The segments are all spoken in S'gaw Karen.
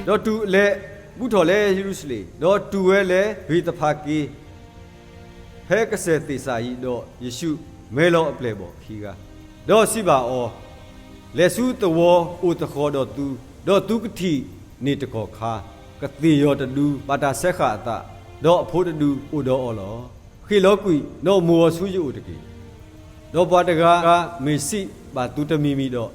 ဒီးတုၤအလဲၤဘူၣ်ထီၣ်လၢယရူၤၡလ့ၣ်, ဒီးတုၤဝဲလၢဘ့းသဖၤက့ၤ ဖဲကစၢၢ်သ့ၣ်စၤယံး, ဒီးယ့ၣ်ရှူးမဲလီၤအပျဲၢ်အဘီၣ်ခံဂၤ, ဒီးစံးဘၣ်အီၤ, လဲၤဆူသဝီအိၣ်သဃီၤဒီးသု, ဒီးသုကထံၣ်န့ၢ်တကီၢ်ခါ, ကသ့ၣ်ယီၤတဒုဘၣ်တၢ်စဲးဃာ်အသး, ဒီးအဖိတဒုအိၣ်ဒီးအီၤလီၤ. ဃ့ၣ်လီၤကွံာ်, ဒီးမိၢ်အီၤဆူယအိၣ်တက့ၢ်. ဒီးပှၤတဂၤဂၤမ့ၢ်စံးဘၣ်သုတမံၤမံၤဒီး,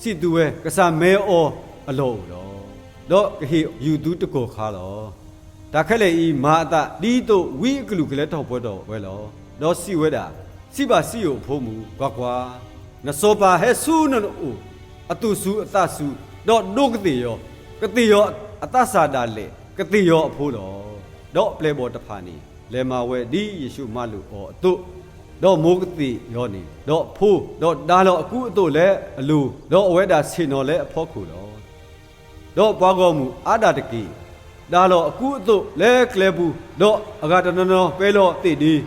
စံးသုဝဲ, ကစၢ်မဲအီၤအလီၢ်အိၣ်လီၤ. ဒီးကဟ့ၣ်ယုၢ်သုတကီၢ်ခါလီၤ. တၢ်ခဲလၢာ်အံၤမၤအသးဒ်သိးဝံအကလုၢ်ကလဲထီၣ်ပှဲၤထီၣ်ဝဲလီၤ. ဒီးစံးဝဲဒၣ်, စံးဘၣ်စံယိၣ်အဖိမုၣ်, ကွၢ်ကွၢ်, နစီၤပၤဟဲဆူနအိၣ်အသူၣ်စူၤအသးစူၤ, ဒီးဒိကသ့ၣ်ယီၤ, ကသ့ၣ်ယီၤအသးစၢ်ဒၣ်လဲာ်, ကသ့ၣ်ယီၤအဖိလီၤ. ဒီးအပျဲၢ်အဘီၣ်တဖၣ်န့ၣ် လဲၤမၤဝဲဒ်ယ့ၣ်ရှူးမၤလိာ်အီၤအသိး, ဒီးမိၢ်ကသ့ၣ်ယီၤန့ၣ်, ဒီးဖိ, ဒီးဒါလီၤအကူအသိးလၢအလိၤ, ဒီးအဝဲဒၣ်ဆ့ၣ်နီၤလၢအဖီခိၣ်လီၤ. ဒီးပှၤဂီၢ်မုၢ်အါဒၣ်တက့ၢ်, ဒါလီၤအကူအသိးလၢကျဲပူၤ, ဒီးအဂၤတနီၤနီၤပဲလီၤသ့ၣ်ဒ့, ဒီး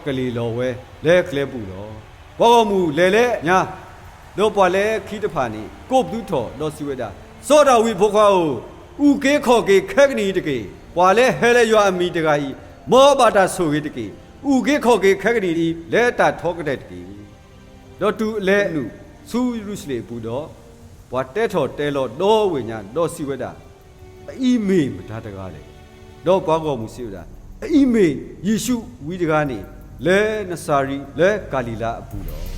ကလ့ၢ်လီၤဝဲလၢကျဲပူၤလီၤ. ပှၤဂီၢ်မုၢ်လဲၤလၢညါ, ဒီးပှၤလၢခံတဖၣ်န့ၣ် ကိးပသူထီၣ်, ဒီးစံးဝဲဒၣ်, စီၤဒၤဝံးအဖိခွါဧၢ, အုၣ်က့ၤခီၣ်က့ၤခဲကနံၣ်အံၤတက့ၢ်. ပှၤလၢဟဲလၢယွၤအမံၤတဂၤအံၤ, မ်အဘၣ်တၢ်ဆိၣ်ဂ့ၤတက့ၢ်. အုၣ်က့ၤခီၣ်က့ၤခဲကနံၣ်အံၤလၢတၢ်ထီကတၢၢ်တက့ၢ်. ဒီးတုၤအလဲၤနုာ်ဆူယရူၤၡလ့ၣ်အပူၤဒီး, ပှၤတဲထီၣ်တဲလီၤဒီဝ့ၢ်ညါ, ဒီးစံးဝဲဒၣ်, အအံၤမ့ၢ်မတၤတဂၤလဲၣ်. ဒီးပှၤဂီၢ်မုၢ်စံးဝဲဒၣ်, အအံၤမ့ၢ်ယ့ၣ်ရှူးဝံတဂၤန့ၣ်, လၢနစၤရံးလၢကၤလံၤလါအပူၤလီၤ.